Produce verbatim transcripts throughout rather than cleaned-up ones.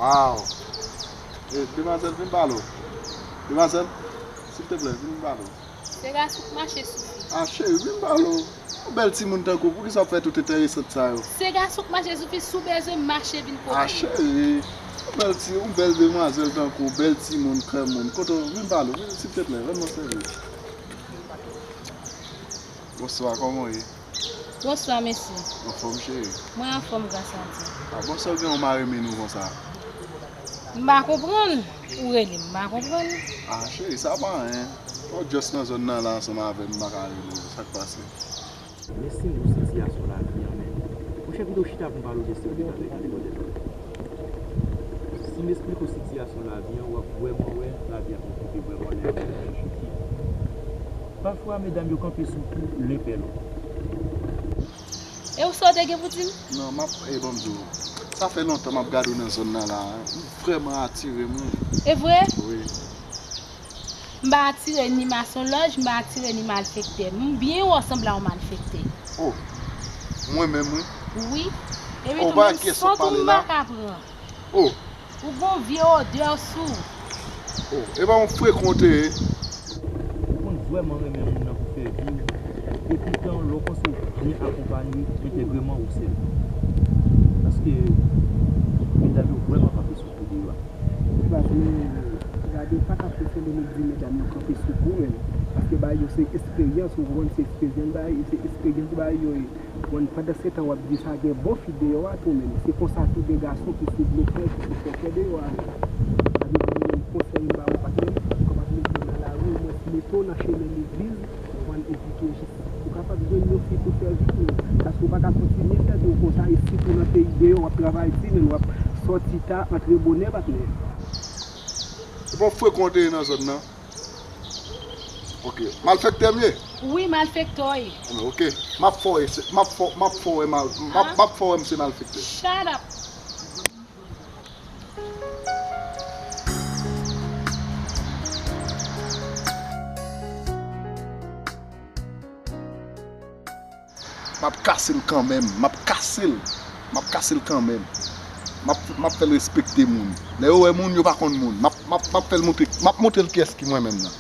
Aw. E, demwazèl, vin pale w. Demwazèl, silteplè, vin pale w. Se gason k mache sou fi. Ah, cheri, vin pale w. Yon bèl timoun tankou w, poukisa w ap fè tout enteresan sa yo? Se gason k mache sou fi, si w bezwen mache vin kote m. Ah, cheri, yon bèl ti, yon bèl demwazèl tankou w, bèl timoun, krèmoun. Kote w, vin pale w, vin, silteplè, rann mwen sèvis. Bonswa, kòman w ye? Bonswa, mesye. Anfòm, cheri? Mwen anfòm, gras a Dye. Ah, bonswa, gen yon mari renmen nou konsa. M pa konprann. Ou rele m, m pa konprann. Ah, cheri, sa pa anyen. Ou just nan zòn nan la ansanm avè m, m pa ka rele w. Sa k pase? Men si m di w sitiyasyon lavi an, men, monchè, kite w chita pou m pale w de sèvis avèk ale modèl. Si m esplike w sitiyasyon lavi an, w ap vrèman wè lavi a konplike vrèman lè w chita. Pafwa, medam yo kanpe sou kou lepèlo. E ou sa w te gen pou di m? Non, m ap, e, ban m di w, sa fè lontan m ap gade w nan zòn nan la, ou vrèman atire m, wi. E vre? Wi. M pa atire ni masonlòj, m pa atire ni malfektè. M byen wè w sanble a yon malfektè. Oh, mwen menm, wi. Wi. Epi tou, menm sant ou m pa ka pran. Oh. Ou gon vye odè sou ou. Oh, e pa yon frekan w te ye. Ou konn vrèman renmen moun nan pou fè vi w. Epi tan lè w panse w byen akonpanye, entègreman ou sèl. Paske medam yo vrèman kanpe sou kou deyò a. Baz, men, gade, pa ka fè sendomik di medam yo kanpe sou kou, men. Paske bagay yo se eksperyans, ou konprann, se eksperyans bagay, se eksperyans bagay yo ye. Bon, pandan se tan w ap di sa, gen bon fi deyò a tou, men se konsa tou gen gason ki sou blofè, ki sou fòkè deyò a, men. Sa vle di, menm konsèy m ba ou, patnè, ou kapab met men nan lari, omwen mete w nan chemen legliz, ou konprann, epi ke jis ou kapab jwenn yon fi pou sèvi w. Paske ou pa ka kontinye fè vi w konsa, e sitou nan peyi deyò, w ap travay di, men w ap sòti ta, antre bonè, patnè. Se pa frekan w te ye nan zòn nan? Ok. Malfektè m ye? Wi, malfektè w ye. Anben, ok. M ap fè w, m ap fè, m ap fè w wè mal, m ap, m ap fè w wè m se malfektè. Shut up. M ap kase l kanmenm. M ap kase l. M ap kase l kanmenm. M ap, m ap fè l respekte moun. Lè yo wè moun, yo pa konn moun. M ap, m ap, m ap fè l montre, m ap montre l kiyès ki mwen menm nan.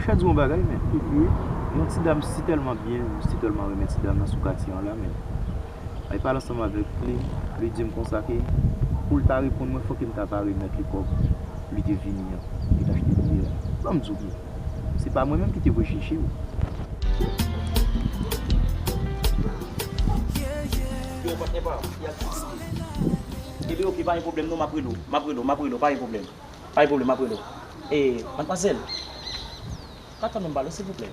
Monchè, di yon bagay, men. Yon ti dam si tèlman byen, si tèlman renmen ti dam nan sou katye an la, men. Ay pale ansanm avèk li, li di m konsa ke pou l ta reponn mwen, fòk ke m ta va remèt li kòb li te vini an, li te achte biyè a. Ban m di w byen, se pa mwen menm ki te voye chèche w. Yo, patnè pa m, y ap diskite. Ebyen, oke, pa gen pwoblèm non, m ap rele w, m ap rele w, m ap rele w, pa gen pwoblèm. Pa gen pwoblèm, m ap rele w. E, madmwazèl, pa tann m pale w, silvouplè.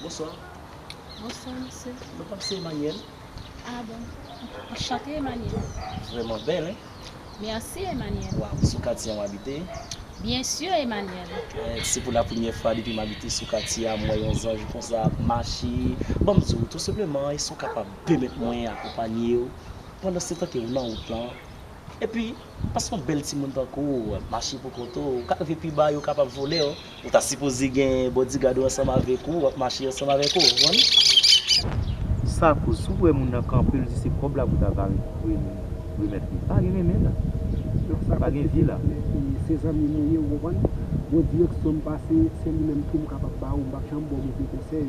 Bonswa. Bonswa, mesye. Non pa m se Emmanuel. Ah bon. Anchante, Emmanuel. Vrèman bèl, hein? Mèsi, Emmanuel. Waw, sou katye a w abite? Byen si, Emmanuel. Eh, se pou la premyè fwa depi m abite sou katye a, m wè yon zanj konsa ap mache. Ban m di w, tou senpleman, èske w kapab pèmèt mwen akonpanye w pandan se tan ke w nan wout lan? Epi, paske yon bèl timoun tankou w, w ap mache pou kont ou, ou ka rive pi ba, yo kapab vole w. Ou ta sipoze gen bodyguard ou ansanm avèk ou, w ap mache ansanm avèk ou, ou konprann? Sa koz, si w wè moun nan kanpe, l di se kòb la pou ta va re-, re-, remèt li. Pa gen renmen la. Pa gen vi la. Se zanmi m ou ye, ou konprann? Bon direksyon m pase, se li menm tou m kapab ba ou, m p ap janm ba w move konsèy.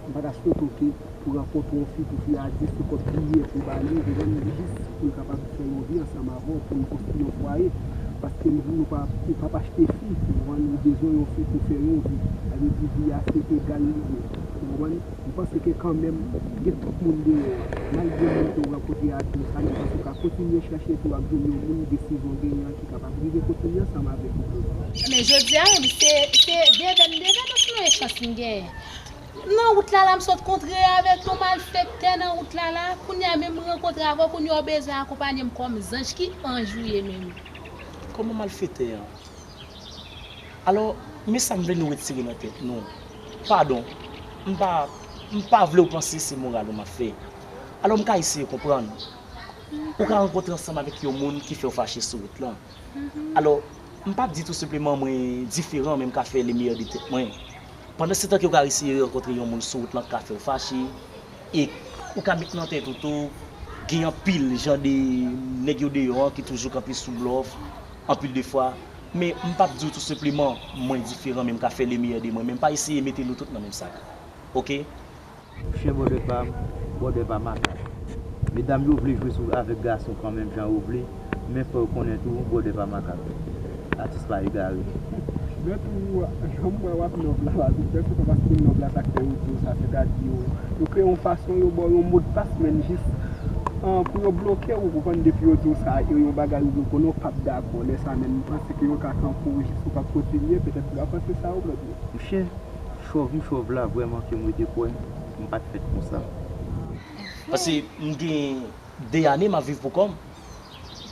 M pa ta swete w ke pou rankontre yon fi, pou fi a di se kòb biyè pou ba li, ou konprann, jis pou l kapab fè yon vi ansanm avè w, pou nou konstwi yon fwaye. Paske nou, nou pa, ou p ap achte fi, ou konprann, ou bezwen yon fi pou fè yon vi. Sa vle di vi a se egal li ye, ou konprann. M panse ke kanmenm, gen tout moun deyò a. Malgre moun ke w rankontre a di w sa, men m panse w ka kontinye chèche pou w ap jwenn yon moun desizyon genyen an ki kapab rive kontinye ansanm avèk ou tou. Men jodi a menm, se, se devèn, devèn, osinon e chans m genyen. Nan wout la la, m sot kontre avèk yon malfektè nan wout la la. Kounye a menm m rankontre avè w, kounye a w bezwen akonpanye m kòm zanj. Ki anj ou ye menm? Kòman malfektè an? Alò, men sa m vle nou retire nan tèt nou. Padon, m pa, m pa vle w panse se moral ou m ap fè. Alò, m ka eseye konprann. Ou ka rankontre ansanm avèk yon moun ki fè w fache sou wout lan. Alò, m p ap di tou senpleman mwen diferan, men m ka fè le meilleur de tèt mwen. Pandan se tan ke w ka eseye rankontre yon moun sou wout lan k ka fè w fache, e ou ka met nan tèt ou tou, gen anpil jan de nèg yo deyò an ki toujou kanpe sou blòf, anpil de fwa. Men m p ap di w tou senpleman, mwen diferan, men m ka fè le meyè de mwen, men m pa eseye mete nou tout nan menm sak. Oke? Monchè, brother pa m, brother pa makak. Medam yo vle jwe sou avèk gason kanmenm jan yo vle, men fò yo konnen tou, brother pa makak. Atis pa egare. Men tou, jan m wè w ap nòb la, la, se prèske pa paske w nòb la, sa k fè yo di w sa, sètadi yo, yo kreye yon fason, yo ba w yon modpas, men jis, an, pou yo bloke w, ou konprann, depi yo di w sa, e yon bagay ou konnen w p ap dakò, lè sa menm, m panse ke yo ka kanpe w jis ou p ap kontinye, petèt pou w avanse sa yo, brother. Monchè, chòv m chòv la, vrèman ke m rete kwè, m pa t fèt konsa. Paske m gen de ane m ap viv pou kò m.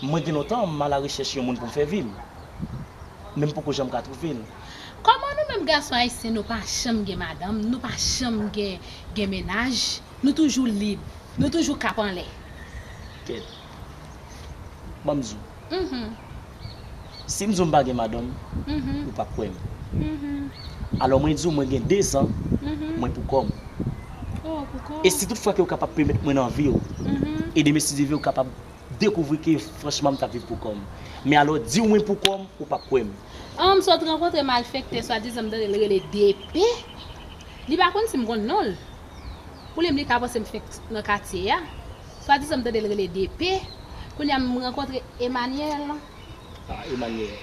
Mwen gen lontan m alarechèch yon moun pou m fè vi m. Men m poko janm ka twouve l. Kòman nou menm gason ayisyen, nou pa janm gen madanm, nou pa janm gen, gen mennaj, nou toujou lib, nou toujou k ap anlè? Kèt. Ban m di w. Mhm. Si m di w m pa gen madanm, mhm, ou p ap kwè m. Mhm. Alò mwen di w mwen gen de zan, mhm, mwen pou kò m. Oh, pou kò w. E si tout fwa ke w kapab pèmèt mwen nan vi w, mhm, e demen si Dye vle w kapab dekouvri ke franchman m t ap viv pou kò m. Men alò di w mwen pou kò m, ou p ap kwè m. An, m sot rankontre malfektè, swadizan m tande l rele D P. Li pa konn si m konn non l. Pou li menm li ka panse m fenk nan katye a. Swadizan m tande l rele D P. Kounye a m rankontre Emmanuel. Ah, Emmanuel.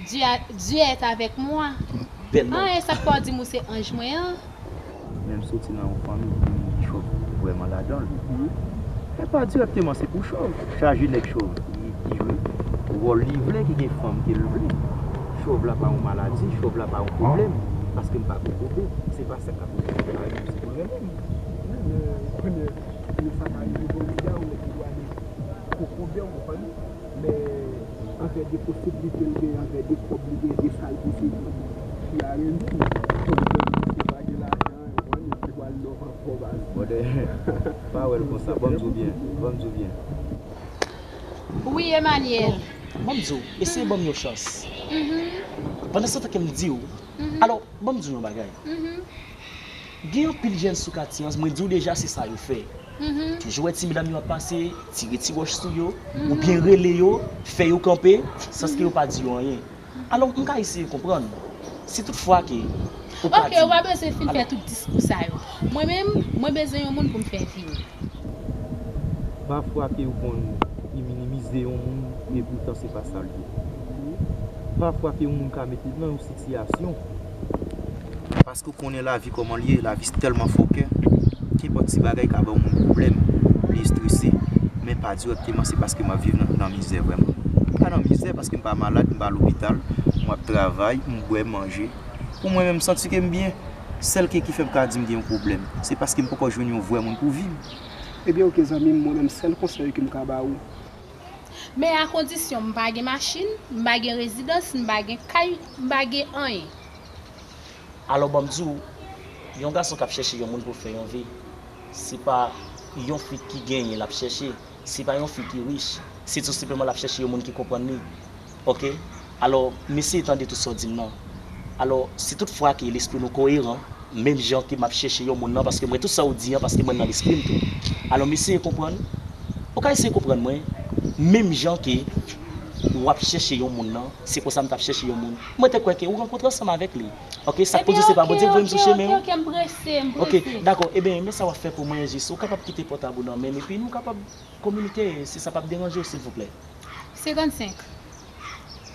Dieu, Dieu est avec moi. Bèl non. An, e sa k fè w di m ou se anj mwen an? Men m soti nan yon fanmi ki gen moun ki chòv vrèman ladan l. Mhm. Men pa dirèkteman se pou chòv. Chaje nèg chòv ki, ki jwe wòl li vle, ki gen fanm ke l vle. Chòv la pa yon maladi, chòv la pa yon pwoblèm, paske m pa kokobe. Se pa sa k ap rive pou l pa rive, se pou l renmen m. Wi, men kounye a, lè sa ka rive jodi a, ou mèt gen dwa gen kokobe, ou konprann? Men anvè de posiblite l genyen, anvè de kòb li genyen, de sa l posede, fi a renmen l. Kòm ke misye pa gen lajan, ou konprann, misye pral love ankò baz. Bon, de, pa wè l konsa, ban m di w byen, ban m di w byen. Wi, Emmanuel. Bon, ban m di w, eseye ban m yon chans. Mhm. Pandan se tan ke m di w, mhm, alò, ban m di w yon bagay. Mhm. Gen anpil jèn sou katye an, mwen di w deja se sa yo fè. Mhm. Toujou wè ti medam yo ap pase, tire ti wòch sou yo, mhm, oubyen rele yo, fè yo kanpe, sanske yo pa di yo anyen. Alò, m ka eseye konprann. Si tout fwa ke ou pa di m. Ok, ou pa bezwen fin fè tout diskou sa yo. Mwen menm, mwen bezwen yon moun pou m fè vi m. Pafwa ke ou konn minimize yon moun, men poutan se pa sa l ye. Pafwa ke yon moun ka mete w nan yon sitiyasyon, paske ou konnen lavi kòman l ye, lavi tèlman fòkè, kenpòt ti bagay ka ba yon moun pwoblèm, li estrese, men pa dirèkteman se paske m ap viv nan, nan mizè vrèman. M pa nan mizè paske m pa malad, m pa lopital, m ap travay, m bwè, m manje. Pou mwen menm, m santi ke m byen. Sèl ke ki fè m ka di m gen yon pwoblèm, se paske m poko jwenn yon vrè moun pou vi m. Ebyen, ok, zanmi m, mwen menm, sèl konsèy ke m ka ba ou. Men a kondisyon m pa gen machin, m pa gen rezidans, m pa gen kay, m pa gen anyen. Alò, ban m di w, yon gason k ap chèche yon moun pou fè yon vi, se pa yon fi ki genyen l ap chèche, se pa yon fi ki rich, se tou senpleman l ap chèche yon moun ki konprann li. Oke? Alò, m eseye tande tout sa w di m nan. Alò, si tout fwa ke lespri nou koyeran, menm jan ke m ap chèche yon moun nan, paske m wè tout sa w di an, paske mwen nan lespri m tou. Alò, m eseye konprann. Ou ka eseye konprann mwen, menm jan ke w ap chèche yon moun nan, se konsa m t ap chèche yon moun. Mwen te kwè ke ou rankontre ansanm avèk li. Oke, sa k pou di se pa Bondye k voye m sou chemen w? Oke, oke, oke, m prese, m prese. Oke, dakò. Eben, men sa w ap fè pou mwen, jis, ou kapab kite pòtab ou nan men m, epi nou kapab kominike, si sa p ap deranje w, silvouplè. Senkannsenk,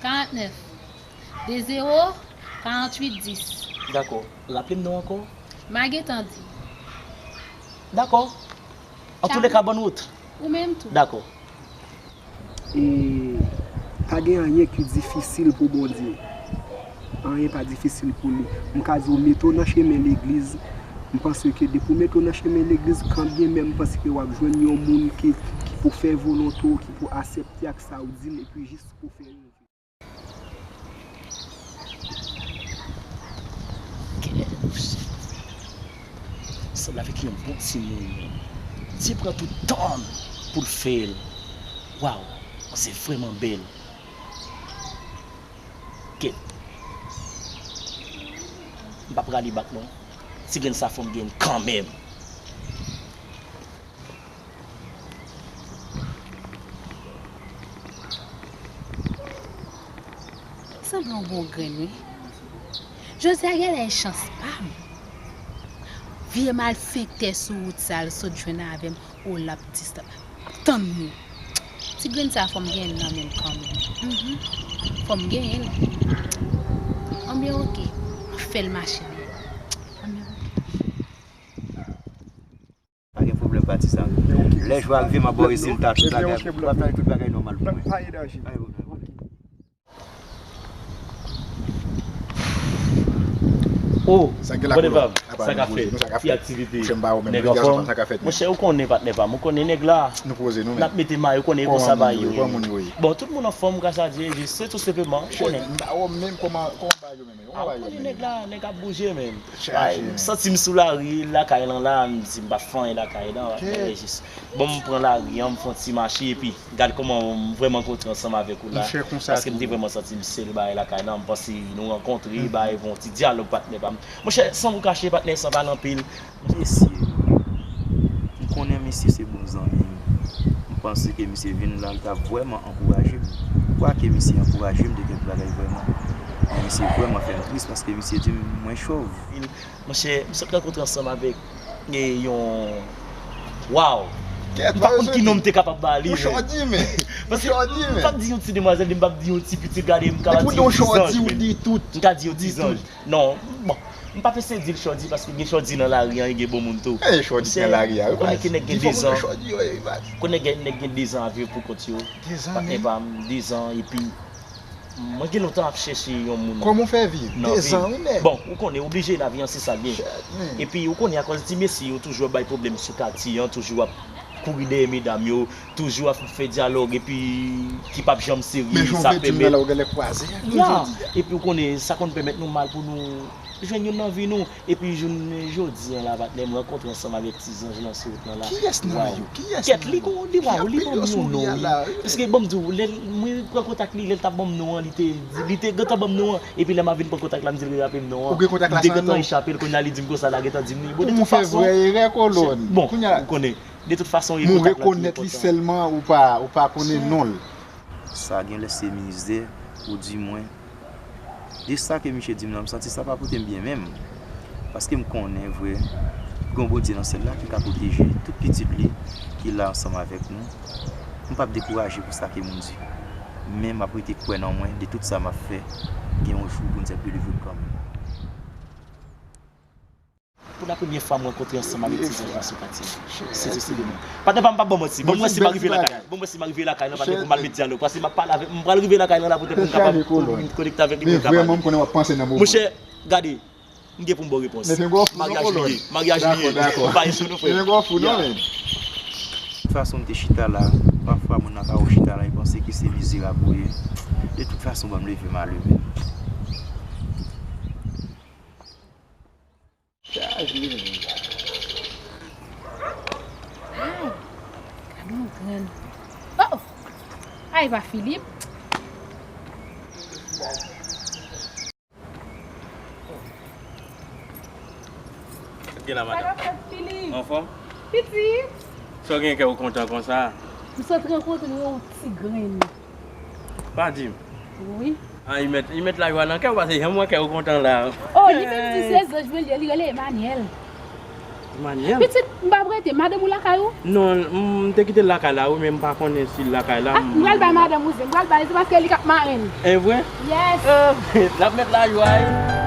karantnèf, de zewo, karantwit, dis. Dakò. Raple m non w ankò. M a gentan di. Dakò. Antouleka, bòn wout. Ou menm tou. Dakò. E pa gen anyen ki difisil pou Bondye. Anyen pa difisil pou li. M ka di w, mete w nan chemen legliz. M panse ke depi w mete w nan chemen legliz, kanbyen menm m panse ke w ap jwenn yon moun ki, ki pou fè volonte w, ki pou aksepte ak sa w di l, epi jis pou fè yon vi. Sanble avèk yon bon timoun. Dye pran tout tan l pou l fè l. Waw, se vrèman bèl. Kèt. M p ap rale bak non. Ti grenn sa fò m gen kanmenm. Sanble yon bon grenn wi. Jodi a genlè e chans pa m. Vye malfektè sou wout sa l sot jwenn avè m. O l ap distan. Tann nou. Ti grenn sa fò m genyen l nan men m kanmenm. Mhm. Fò m genyen l. Anbyen oke. M ap fè l mache. Anbyen oke. Pa gen pwoblèm patizan. Lè jou a rive m ap ba w rezilta tout bagay. M ap fè tout bagay nòmal pou mwen. Pa gen pwoblèm. Oh, sa gen la bòne pam, sa ka fèt? Ki aktivite? Nèg anfòm? Monchè, ou konnen patnè pam, ou konnen nèg la. N ap mete may, ou konnen e konsa bagay yo ye. Bon, tout moun anfòm gras a Dye, se tou senpleman, ou konnen. M pa wè menm kòman, kòman bagay yo menm. Ou konnen nèg la, nèg ap bouje menm. M santi m sou lari lakay lan la, m di m pa fè anyen lakay lan, men jis. Bon, m pran lari an, m fè yon ti mache, epi gad kòman m vrèman kontan ansanm avèk ou la. Paske m te vrèman santi m sèl bagay lakay lan, m panse nou rankontre, bagay, fè yon ti dyalòg patnè pa m. Monchè, san ou kache patnè, san pale anpil. Mesye, m konnen misye se bon zanmi m. M panse ke misye vin la, l t ap vrèman ankouraje m. Kwake misye ankouraje m de kèk bagay vrèman. Men misye vrèman fè m tris paske misye di m mwen chòv. Monchè, m sot rankontre ansanm avèk, e, yon, waw! M pa konn ki non m te kapab ba li, men. Paske m p ap di yon ti demwazèl, m p ap di yon ti pitit, gade, m ka di yon ti zanj, men. M ka di yon ti zanj. Non, bon, m p ap eseye di l chòdi, paske gen chòdi nan lari an, e gen bon moun tou. Ou konnen ke nèg gen dezan, konnen gen nèg gen dezan ap viv pou kont yo. Patnè pa m, dezan, epi mwen gen lontan ap chèche yon moun. Kòman w fè viv? Dezan, wi, nèg. Bon, ou konnen, oblije, lavi an se sa l ye. Epi, ou konnen, akòz ti mesye yo toujou ap bay pwoblèm sou katye an, toujou ap kouri dèyè medam yo, toujou ap fè dyalòg, epi ki p ap janm serye, sa pèmèt. Ya, epi ou konnen, sa konn pèmèt nou mal pou nou jwenn youn nan vi nou. Epi jounen jodi an la, patnè, m rankontre ansanm avèk ti zanj lan sou wout lan la. Kiyès nan yo? Kiyès nan yo? Kèt, li gon, li waw, li ban m yon non, wi. Paske ban m di w, lè mwen pran kontak li, lè l t ap ban m non an, li te, li te gentan ban m non an. Epi lè m ap vin pran kontak la, m di l rerape m non an. Ou gen kontak la san non? M te gentan echape l, kounye a li di m konsa, la gentan di m li. Bon, de tout fason, bon, ou konnen, de tout fason, e kontak la ki enpòtan. Ou rekonèt li sèlman, ou pa, ou pa konnen non l. Sa genlè se mizè, ou di mwen. De sa ke misye di m nan, m santi sa pa pote m byen menm. Paske m konnen vre, gen yon Bondye nan syèl la ki ka pwoteje tout pitit li ki la ansanm avèk nou. M p ap dekouraje pou sa ke moun di. Men m ap rete kwè nan mwen, de tout sa m ap fè, gen yon jou Bondye ap delivre m kanmenm. Pou la premyè fwa m rankontre ansanm avèk ti zanj lan sou katye. Se tou senpleman. Patnè pa m, pa ban m manti. Bon, m wè si m a rive lakay. Bon, m wè si m a rive lakay lan, patnè, pou m al met dyalòg. Paske m ap pale avèk, m pral rive lakay lan la poutèt pou m kapab konekte avèk li, pou m kapab. Monchè, gade, m gen pou m ba w repons. Maryaj li ye. Maryaj li ye. M pa echwe non, frè. Tout fason m te chita la, pafwa moun nan ka wè w chita la, e panse ke se mizerab ou ye. De tout fason, ban m leve m ale menm. Chaj li menm. Ay, gad yon grenn. Oh! Ay, pa Filip. Sa k gen la, madanm? Sa k ap fèt, Filip? Anfòm? Pitit? Sa w gen kè w kontan konsa? M sot rankontre yon ti grenn. Pa di m. Wi. Ah, li met, li met lajwa nan kè w, paske jan m wè kè w kontan la. Oh, li menm di se zanj mwen li ye, li rele Emmanuel. Emmanuel? Pitit, m p ap rete, madanm ou lakay ou? Non, m te kite l lakay la, wi, men m pa konnen si l lakay la. Ah, m pral bay madanm ou zen, m pral bay zen paske li k ap marenn. E vre? Yes. Ah, l ap met lajwa, wi.